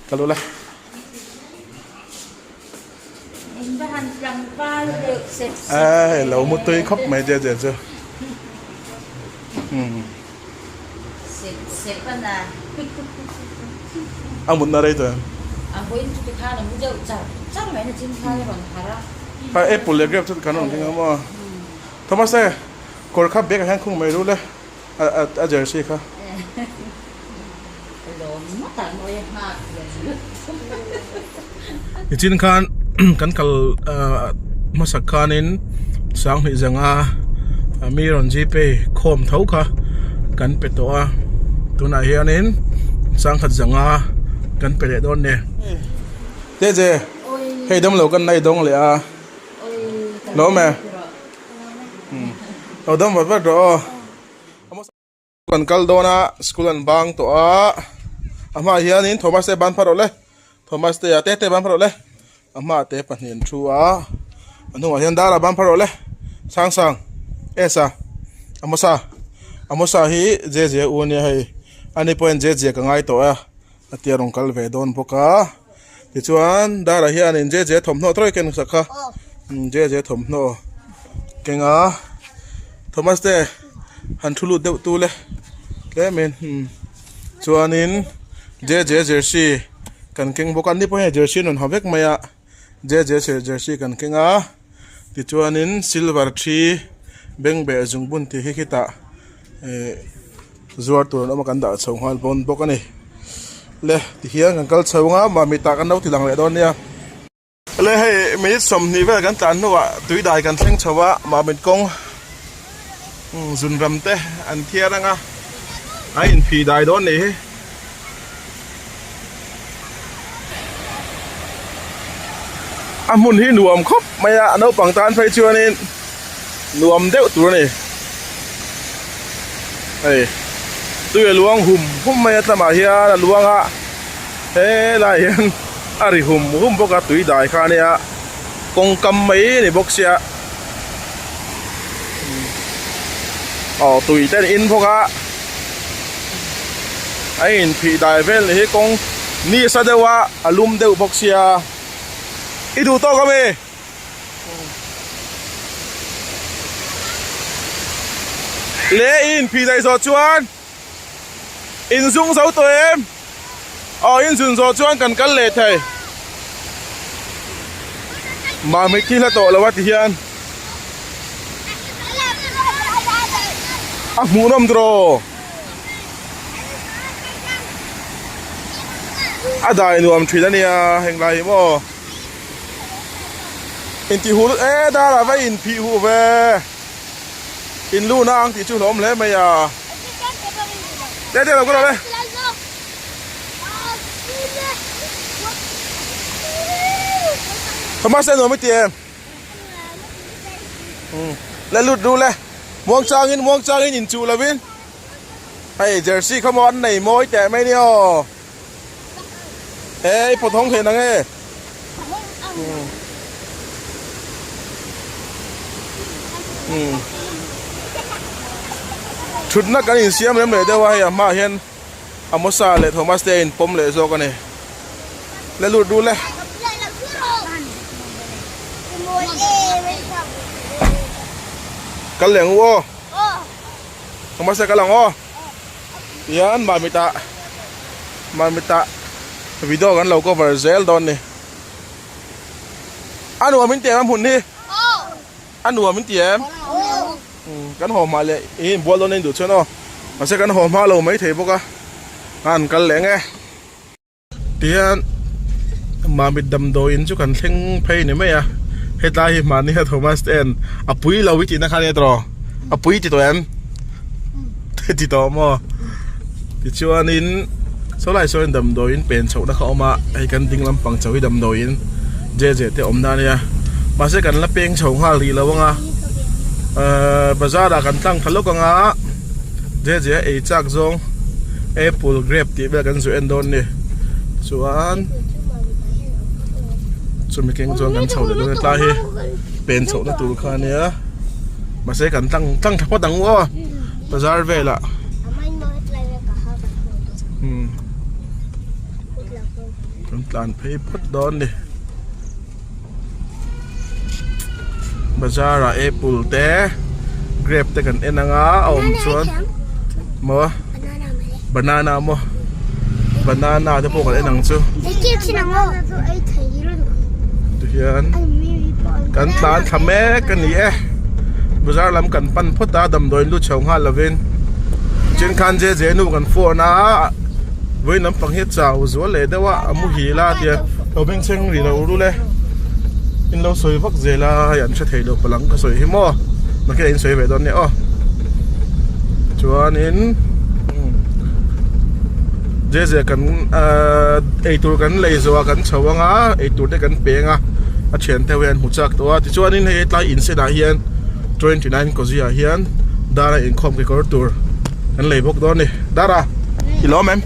Ka lu le. Ê lo mu tui khawp mai je je chu. A mutna rei tawh em? Kha apple leh grape chu kan rawn keng a maw? Thomas e kawr kha bag ah hian khung mai ru le a jersey kha. Nichin khan kan kal hmasak khanin Sanghnih zanga mi rawn gpay khawm tho kha kan pe tawh a tunah hianin Sangkhat zanga kan pe leh dawn a ni. Tete hei damlo kan nei dawng leh a lawm e lo dam vat vat rawh aw. Kan kal dawn a school an bang tawh a a hmaah hianin Thomas te ban phar rawh le Thomas te a te te ban phar rawh le a hmaah te pahnih an thu a a hnungah hian Dara ban phar rawh le sang sang S a Amosa Amosa hi J J u ania hei ani pawhin J J ka ngai tawh a a tia rawn kal ve dawn bawk a tichuan Dara hianin J J thawmhnaw tawih ken sak kha J J thawmhnaw keng a Thomas te han thu lut deuh tu le tlemin chuanin J J jersey kan keng bawk a ni pawh hian jersey a rawn ha vek mai a J J jersey kan keng a tichuanin silver thi bengbeh zungbun tih hi khitah ehh zuar tur an awm a kan dah chho nghal bawn bawk a ni le tihian kan kal chho ang a mahni tah kan lo ti lang leh dawn nia. Le hei minute 20 vel kan tlan hnuah tui dai kan thleng chho a Mamit kawng zunram te an thiar ang a a inphih dai dawn nih hi. A hmun hi nuam khawp mai a naupang tan phei chuanin nuam deuh tur a ni hei tui a luang hum hum mai a tlamah hian a luang a helaiah hian a ri hum hum bawk a tui dai kha ania kawng kam mai a ni bawk sia aw tui te an in bawk a a inphih dai vel ni hi kawng ni sa deuh a a lum deuh bawk sia i duh tawk ami. Le i inphih daih zawh chuan in zung zo tawh em aw in zun zawh chuan kan kal leh thei mahni thi hla tawh lo a ti hian a hmuhnawm tawh a dai nuam thin a nia heng lai hi maw. Intih huh lut e dar ah va inphih huh ve in lu na ang tih chu hlawm hle mai a te te lo ka rawh le Thomas e nuam i ti em le lut ru le muang changin muang changin inchuh lovin hei jersey kha maw an nei mawi teh mai nia aw. Ê i pawt hawng thei nang e. Thutna kan insiam rem leh deuh a hei a hmaah hian Amosa leh Thomas te a inpawm leh zawk a ni. Le lut ru le. Kal leh ang u aw. Thomas te kal ang aw. Hian Mamita Mamita video kan lo cover zel dawn ni a nuam in ti em a hmun hi a nuam in ti em kan haw hma leh i inbual dawn a induh chuan aw mahse kan haw hma lo maithei bawk a an kal leh nge. Tihian Mamit damdawiin chu kan thleng phei ni mai a, hetlai hi mahni a Thomas te en a pui lo i tihna kha ania tawh a pui ti tawh em? Ti tawh maw? Tichuanin saw lai sawn damdawiin pen chhohna kha a awm a, hei kan ding lampang chho hi damdawiin je je te awmna ania mahse kan la peng chho nghal rih lo ang a, ahh bazar ah kan tlang thla lawk ang a. Je je a ei chak zawng apple grape tih vel kan zu en dawn ni chuan chumi keng chuan kan chho leh dawn a tlai hi pen chhoh na tur kha ania mahse kan tlang tlang tha phawt ang u aw bazar velah. Kan tlan phei phawt dawn ni. Bazar ah apple te grape te kan en anga a awm chuan maw banana maw banana te pawh kan en ang chu tihian kan tlan thla mek a ni e bazar lam kan pan phawt a damdawi in lut chho nghal lovin chen khan je je nu kan phone a. Vawiin lampang hi a chau zual leh deuh a a muhil a tia lo bengchheng rih lo rul e in lo sawi vak zel a hei an hre thei lo palang ka sawi hi maw mahse in sawi ve dawn nia aw chuanin zia zia kan ahh eitur kan lei zawh a kan chho anga eitur te kan peng a a thian te ho hian hmu chak tawh a tichuanin hei tlai insenah hian 29 kawzi ah hian dar a inkhawm kekawr tur kan lei bawk dawn a ni Dara i lawm em?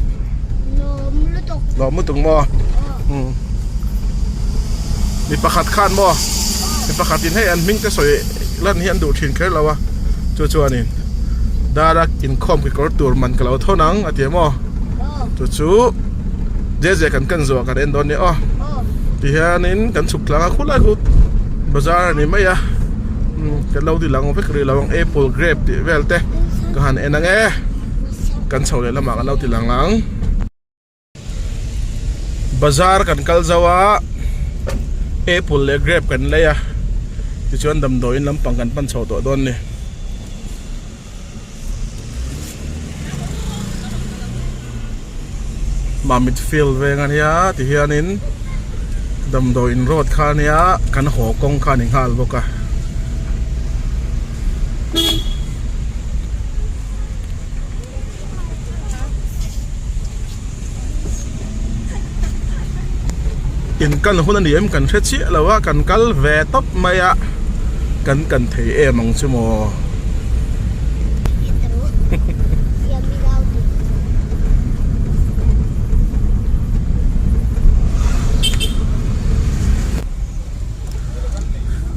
Lawm lutuk. Lawm lutuk maw? Umm. Mi pakhat khan maw? Mi pakhat in hei an hming te sawi lan hi an duh thin kher lo a. Chu chuanin Dara inkhawm kekawr tur man ka lo thawn ang a ti maw? Chu chu Jezia kan kan zuah kan en dawn nia aw. Tihianin kan chhuk tlang a khulai khu bazar a ni mai a. Kan lo ti lang vek rih lo ang apple grape tih vel te ka han en ang e. Kan chho leh lamah kan lo ti lang ang. Bazar kan kal zo a apple leh grape kan lei a tichuan damdawiin lampang kan pan chho tawh dawn a ni. Mamit field veng a nia tihianin damdawiin road kha a nia kan haw kawng kha a ni nghal bawk a. In kan hun a ni em kan hre chiah lo a kan kal ve tawp mai a kan kan thei em ang chu maw.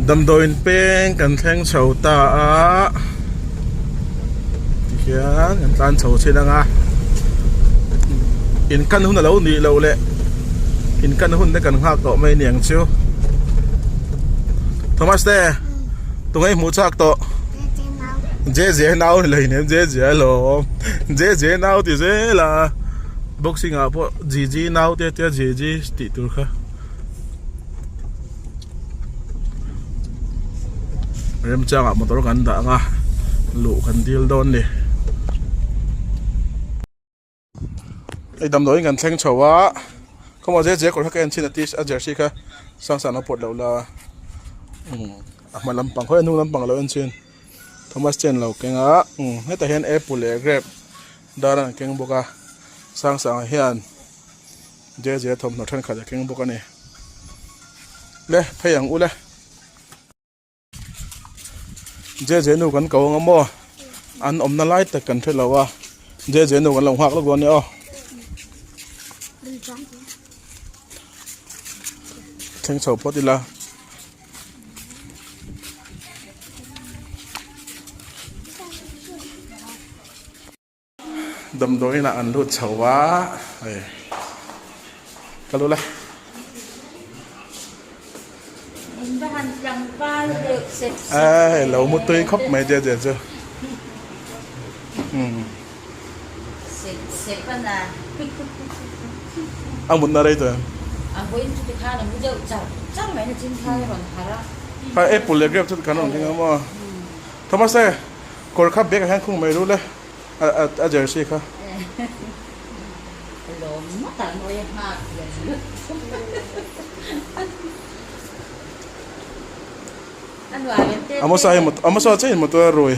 Damdawiin peng kan thleng chho ta a tihian kan tlan chho chin ang a in kan hun a lo nih loh leh in kan hun te kan nghak tawh mai aniang chu Thomas te tunge i hmuh chak tawh Jeje nau ni lo in em Jeje alawm Jeje nau ti zel a boxing ah pawh Jiji nau te tia Jiji tih tur kha. Remchangah motor kan dah ang a luh kan dil dawn a ni hei damdawiin kan thleng chho a khawmaw zet zet kawr kha ka en chhin a t a jersey kha sang sang a pawt loh la a hma lampang khawi a hnung lampang a lo en chhin Thomas te an lo keng a hetah hian apple leh grape dar an keng bawk a sang sangah hian. Jeje thawmhnaw thenkhat a keng bawk a ni. Le phei ang ule. Jeje nu kan ko anga maw an awmna lai tak kan hre lo a Jeje nu kan lo nghak lawk dawn nia aw. Thleng chho phawt ila. Damdawiin ah an lut chho a hei ka lut le. Hei lo mu tui khawp mai je je chu a mutna rei tawh em. Hei apple leh grape chu kan rawn keng a maw Thomas e kawr kha bag ah hian khung mai ru le. A jersey kha. Amosa hi Amosa che in motor a rui.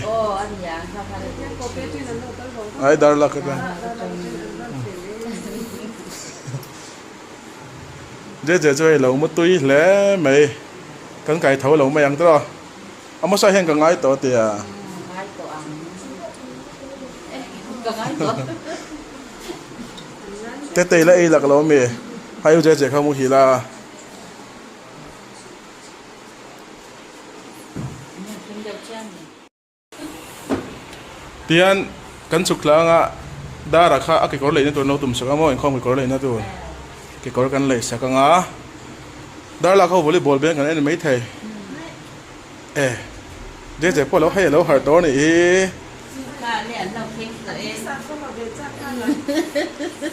Ai dar lak ka. Je je chu hei lo mu tui hle mai. Kan kai tho lo mai ang tawh. Amosa hian ka ngai tawh a tia. Ngai tawh ang. Ka ngai tawh. Tetei la ei lak lo ami. Hai u Jeje kha muhil a. Tihian kan chhuk tlang a Dara kha a kekawr leina tur an lo tum sak a maw inkhawm kekawr leina tur. Kekawr kan lei sak anga Darlak ho volleyball beng kan en mai thei e Jeje pawh lo hei alo harh tawh anih hi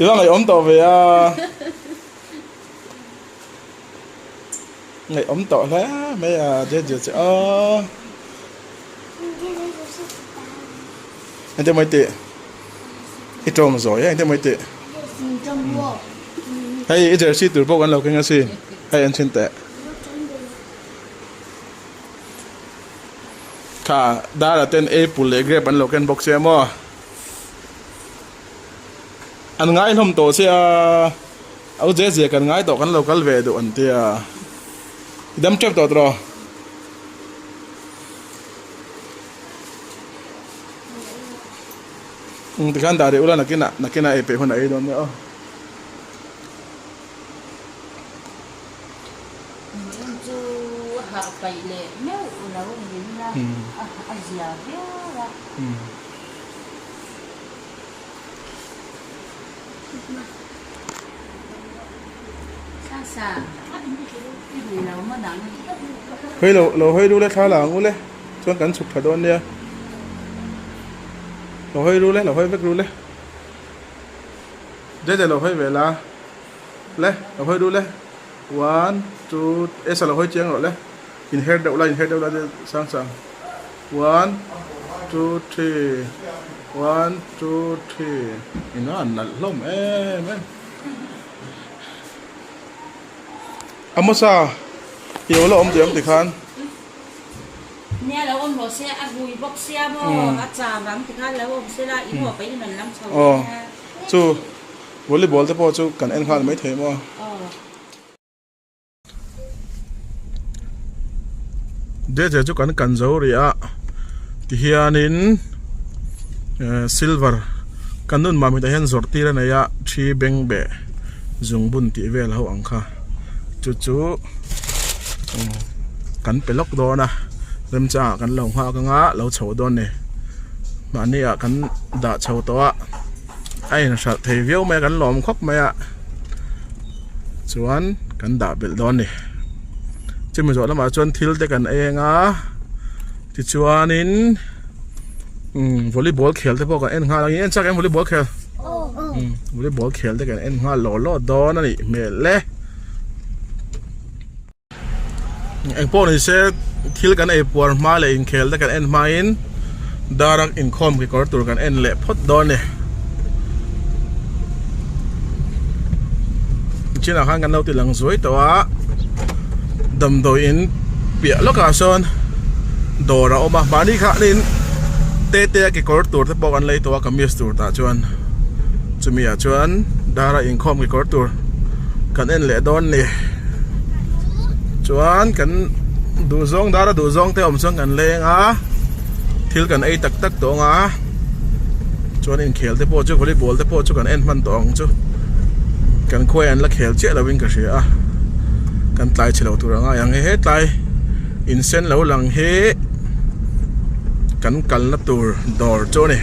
I va ngaihawm tawh ve a ngaihawm tawh hle mai a Jeje chu aw Engtin mai tih I tawng zawi e engtin mai tih Hei i jersey tur pawh kan lo keng asin hei en chhin teh Kha dara ten apple leh grape an lo ken bawk sia maw An ngai hlawm tawh sia au zia zia kan ngai tawh kan lo kal ve duh an tia I dam tep tawh tawh. Umm tikhan dah rih ula nakinah nakinah ei peih hun a ei dawn nia aw. Eng chu harh paih leh meuh lo in la a zia viau a. Sasa i hui lo maw nang? Hawi lo lo hawi lu le thla la ang u le chuan kan chhuk tha dawn nia lo hawi lu le lo hawi vek lu le Jeje lo hawi ve la le lo hawi lu le one two esa lo hawi chiang rawh le inher deuh la inher deuh la sang sang one two three one two three ina an nalh hlawm em em. Amosa i lo la awm tih ang tikhan. Nia lo awm rawh se a rui bawk sia maw a cham ang tikhan lo awm se la i maw pei in an lam chho Aw chu volleyball te pawh chu kan en nghal mai thei maw. Jeje chu kan kan zo rih a tihianin silver kan nun mah mitah hian zawrh tir a nei a thi beng beh zungbun tih vel ho ang kha chu chu kan pe lawk dawn a remchangah kan lo nghak anga lo chho dawn a ni mahni ah kan dah chho tawh a. A inhralh thei viau mai a kan lawm khawp mai a chuan kan dah belh dawn a ni chumi zawh lamah chuan thil te kan eng a tichuanin umm volleyball khel te pawh kan en nghal ang en chak em volleyball khel umm volleyball khel te kan en nghal lawh lawh dawn a nih hmel e. Engpawh ni se thil kan ei puar hma leh inkhel te kan en hmain darak inkhawm kekawr tur kan en leh phawt dawn a ni. Chinah khan kan lo ti lang zuai tawh a damdawi in piah lawkah sawn dawr a awm a mahni kha niin te te a kekawr tur te pawh kan lei tawh a kamis tur tah chuan chumi ah chuan dara inkhawm kekawr tur kan en leh dawn a ni. Chuan kan duhzawng dara duhzawng te awm chuan kan leng a thil kan ei tak tak tawh ang a chuan inkhel te pawh chu volleyball te pawh chu kan en hman tawh ang chu kan khuai an la khel chiah lo in ka hria a kan tlai chhe lo tur a ngai ang he hetlai in sen lo lang hi kan kalna tur dawr chu a ni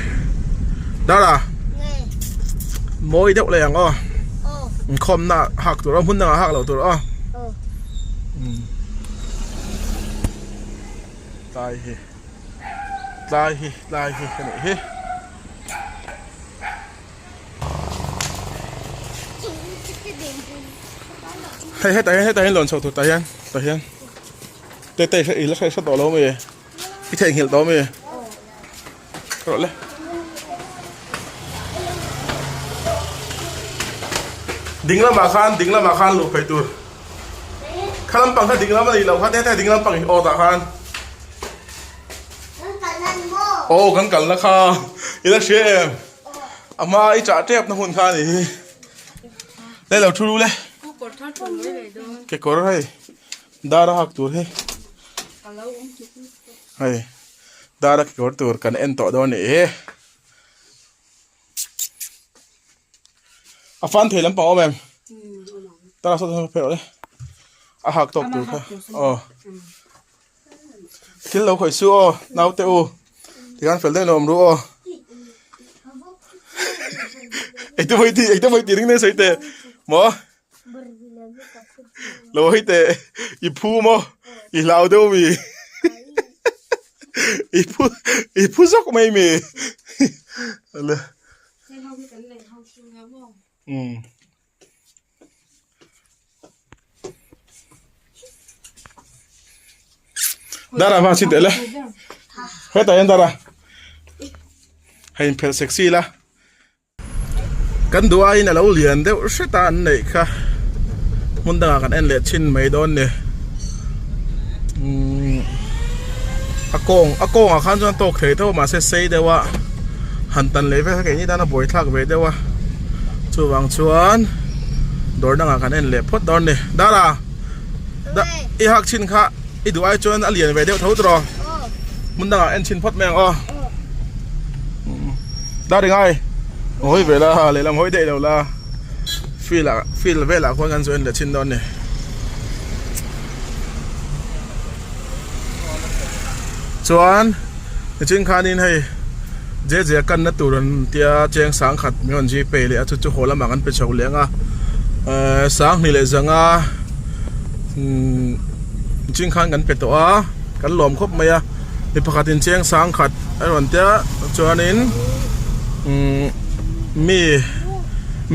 dara mawi deuh leh ang aw. Inkhawmna hak tur a hmun dangah hak loh tur aw. Tlai hi tlai hi tlai hi ka neih hi. Hei hetah hian hetah hian lawn chho tur tah hian tah hian te te i la hre tawh lo mai e i theihnghilh tawh mai e. Rawh le. Ding lamah khan ding lamah khan luh phei tur. Kha lampang kha ding lam a nih loh kha te te ding lampang hi aw tah khan. Aw kan kalna kha i la hria em? A hma i chah tep na hun kha a nih hi. Le lo thu le. Kekawr hei dar a hak tur hi. Hei. Dar a kekawr tur kan en tawh dawn nih hi. A fan thei lampang awm em? Tara saw saw phei rawh le. A hak tawk tur kha. Aw. Thil lo khawih su aw naute u. Tikhan fel deuh in awm ru aw. Engte mai ti engte mai ti ring nasa i te maw? Lo hei teh i phu maw i hlau deuh mi i phu i phu zawk mai mi le um Dara va chin teh le hetah hian Dara hei inphelh sexy la. Kan duh aiin a lo lian deuh hret a an neih kha hmun dangah kan en leh chhin mai dawn ni umm a kawng a kawngah khan chuan tawk thei tho mahse sei deuh a han tan leh vel kha keini tan a buaithlak ve deuh a chuvang chuan dawr dangah kan en leh phawt dawn ni dara i hak chhin kha i duh ai chuan a lian ve deuh tho tawh hmun dangah en chhin phawt mai ang aw. Dar ringai hawi ve la lehlam hawi daih lo la field ah field velah khuan kan join leh thin dawn a ni. Chuan nichin khanin hei je je a kanna tur an tia cheng sang khat min rawn gpay leh a chu chu haw lamah kan pe chho leh ang a ehh sanghnih leh zanga umm nichin khan kan pe tawh a kan lawm khawp mai a. Mi pakhatin cheng sang khat a rawn tia chuanin umm mi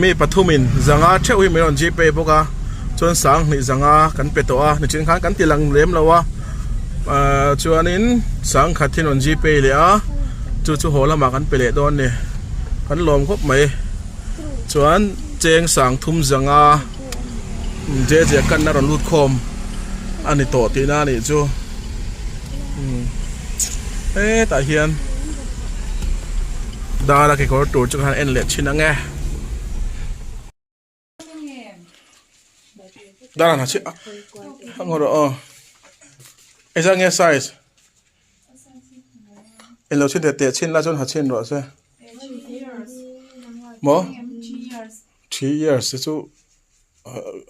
mi pathumin zanga theuh hi min rawn gpay bawk a chuan sang hnih zanga kan pe tawh a nichin khan kan ti lang lem lo a ahh chuanin sang khat hi an rawn gpay leh a chu chu haw lamah kan pe leh dawn a ni kan lawm khawp mai chuan cheng sang thum zanga je je kanna rawn lut khawm a ni tawh tihna a nih chu. Hetah hian dara kekawr tur chu ka han en leh thin ang e. Dara hna chhi a ngaw rawh aw. Engzah nge size? Englo chhin teh teh chhin la chuan ha chhin rawh se. Maw? 3 years te chu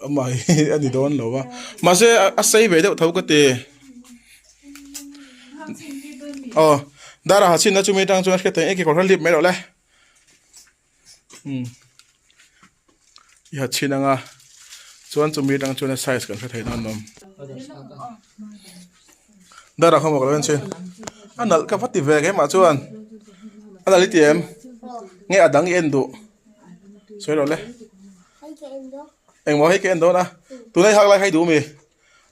amah hi a ni dawn lo va mahse a sei ve deuh tho ka ti aw dar ah ha chhin na chumi atang chuan hriat theih kekawr kha lip mai rawh le umm i ha chhin anga chuan chumi atang chuan a size kan hre thei dawn lawm dar ah kha maw ka lo en chhin a nalh ka va ti ve keimah chuan a nalh i ti em nge a dang i en duh. Sawi rawh le. Engmaw hei ka en dawn a. Tuna i hak lai kha i duh mi?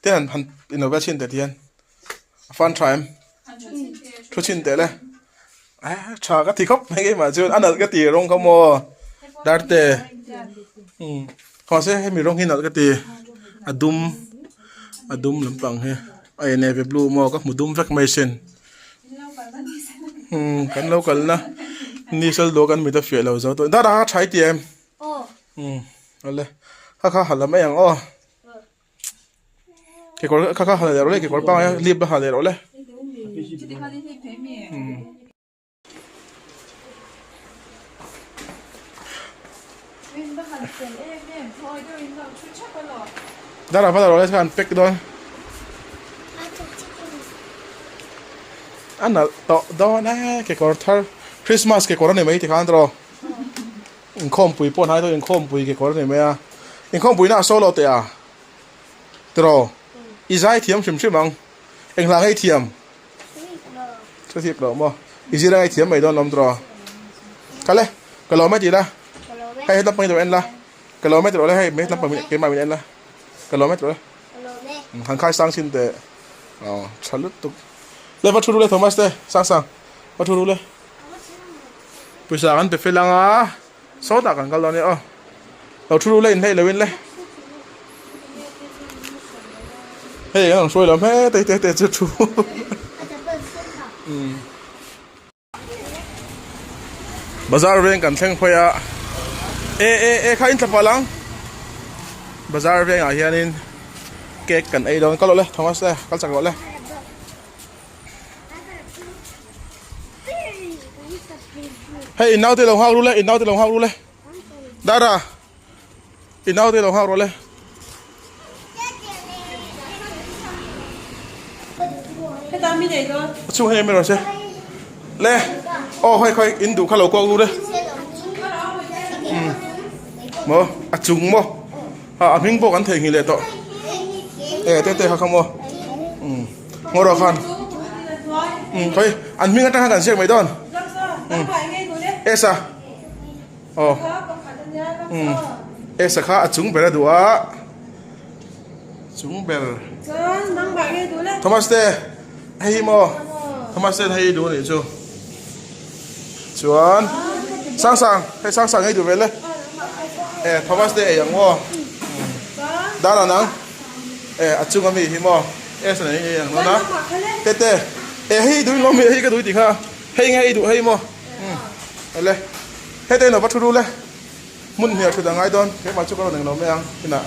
Te han han inlo vel chhin teh ti hian. A fan tha em? Thu chhin teh le. Tha ka ti khawp mai keimah chuan a nalh ka ti rawng kha maw. Darte. Umm. Mahse hemi rawng hi nalh ka ti. A dum a dum lampang hi a navy blue maw ka hmu dum vek mai sin. Umm kan lo kalna ni sal dawh kan mit a fiah lo zo tawh dara kha tha i ti em umm awle kha kha ha la mai ang aw kekawr kha kha ha leh rawh le kekawr pangai lip la ha leh rawh le umm. Dara va rawh le khan pack dawn. A nalh tawh dawn e kekawr thar Christmas kekawr a ni mai tikhan tawh inkhawmpui pawh hnai tawh inkhawmpui kekawr a ni mai a inkhawmpui na a solo teh a tiraw i zai thiam hrim hrim ang eng hla ngei thiam. Thu thip lo maw? I zir angai thiam mai dawn lawm tawh. Kal e, ka lawm e ti la. Hei hetlangpang hi lo en la. Ka lawm e ti rawh le hei hetlangpang keimah min en la. Ka lawm e ti rawh le. Han khai sang chin teh. Aw tha lutuk. Le va thu ru le Thomas te sang sang. Va thu ru le. Pawisa kan pe fel anga sawtah kan kal dawn nia aw. Lo thu ru le inhlei lo in le. Hei an hruai lo hme te te te chu thu. Bazar veng kan thleng phei a. E e e kha in thlapa lang. Bazar vengah hianin cake kan ei dawn. Kal rawh le Thomas le kal chak rawh le. Hei in naute lo nghak ru le in naute lo nghak ru le. Dara i naute lo nghak rawh le. A chhung hei em rawh se. Le aw hoi khoi in duh kha lo kawk lu le. Maw a chung maw. Ha a hming pawh kan theihnghilh leh tawh. E te te kha kha maw. Um ngaw rawh khan. Um khawi an hming atang khan kan ziak mai dawn. Um Esa. Aw. Um Esa kha a chung ber a duh a. Chung ber. Thomas te hei hi maw. Thomas ten hei hi duh a nih chu. Chuan sang sang hei sang sang hei duh vel e. E Thomas te ei ang maw. Dar an ang. E a chung ami hi maw. E san ei ei ang dawn a. Te te e hei duh in lawm hei ka duh i tih kha. Hei nge hei duh hei maw. Ele hei te ino va thu ru le. Hmun hnial thut a ngai dawn, keimah chu ka rawn englo mai ang inah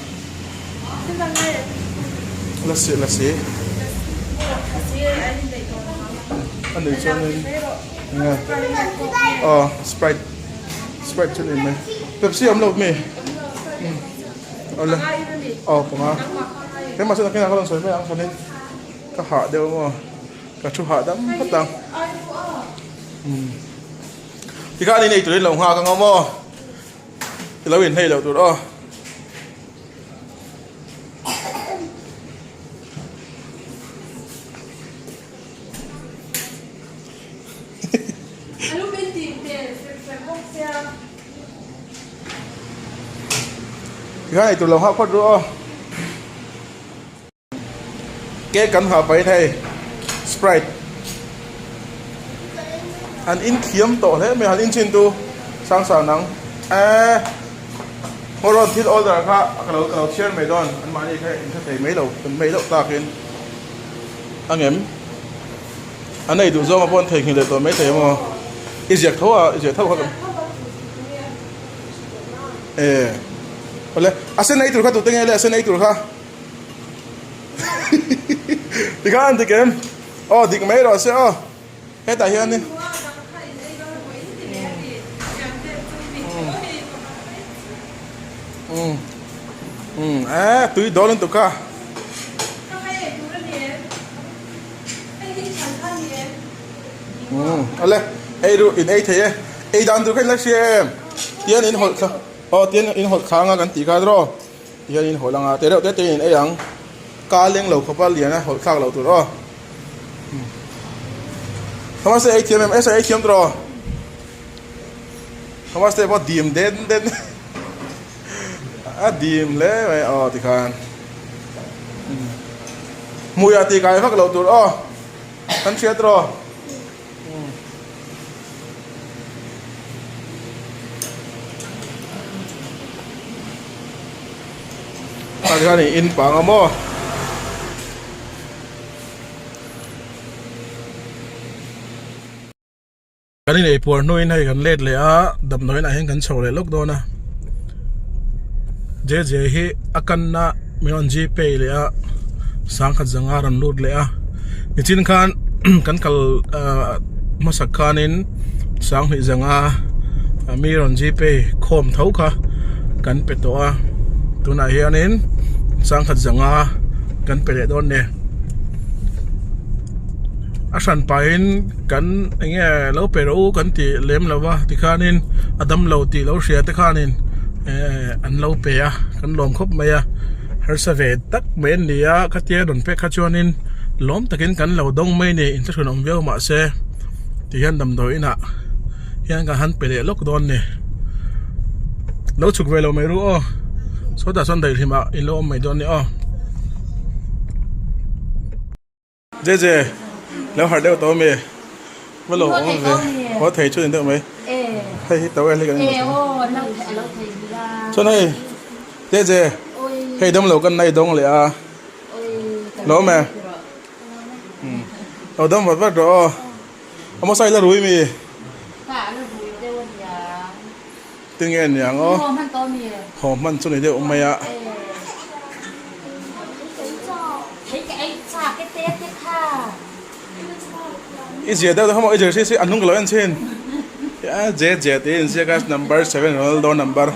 la si la si a nei chuan in enge aw sprite sprite chu ni mai pepsi awm lo mi awle aw panga keimah chuan nakinah ka rawn sawi mai ang chuanin ka hah deuh maw ka thu hahdam phawt ang. Tikhan in ei turin lo nghak ang aw maw? I lo inhlei loh tur aw. Tikhan ei tur lo nghak phawt ru aw. Cake kan hah pahin hei sprite an in thiam tawh hle mai han in chhin tu sang sang nang eee haw rawn thil order kha ka lo ka lo chhiar mai dawn an mahni kha in hre thei mai lo kan mai loh takin a ngem an ei duh zawng a pawh an theihnghilh leh tawh mai thei emaw i ziak tho a i ziak tho kha eee awle a sen ei tur kha tute nge le a sen ei tur kha. Tikhan an dik em? Aw dik mai rawh se aw. Hetah hianin umm umm eh tui dawn lutuk kha. Umm awle ei ru in ei thei e. Ei dan tur kha in la hria em? Tian in hawlh thla aw tian in hawlh thla anga kan tih kha rawh. Tihian in hawlh anga te reuh te te in ei ang. Ka leng lo khawpa lian a hawlh thlak loh tur aw. Thomas te ei thiam em? Esa ei thiam tur aw. Thomas te pawh dim den den. A dim hle mai aw tikhan. Hmuiah tih kai vak loh tur aw. Kan hriat rawh. Tah hian in in pang a maw. Kan inei puar hnuin hei kan let leh a damdawiin ah hian kan chho leh lawk dawn a JJ hi a kanna min rawn gpay leh a sangkhat zanga rawn lut leh a nichin khan kan kal ah hmasak khanin sanghnih zanga mi rawn gpay khawm tho kha kan pe tawh a tunah hianin sangkhat zanga kan pe leh dawn a ni. A hran pahin kan eng nge lo pe rawh u kan tih lem lo va tikhanin a dam lo tih lo hria te khanin ehh an lo pe a kan lawm khawp mai a harsa ve tak mai an ni a khatia rawn pek kha chuanin lawm takin kan lo dawng mai a ni inthlahrun awm viau mahse tihian damdawi inah hian kan han pe leh lawk dawn a ni lo chhuk ve lo mai ru aw sawtah sawn daihlim ah in lo awm mai dawn a ni aw. Jeje lo harh deuh tawh ami va lo awm ve haw thei chu ni deuh mai hei hi towel hi kan en chuan hei Jeje hei dam lo kan nei dawng leh a lo awm e lo dam vat vat rawh aw a hmasa ila rui mi Tinge niang aw. Haw hman chu ni deuh mai a. I zia deuh deuh kha maw i jersey si a hnung ka lo en chhin. Je je tiin inziak a number 7 Ronaldo number.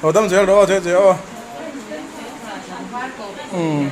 Haw dam zel rawh aw je je aw. Umm.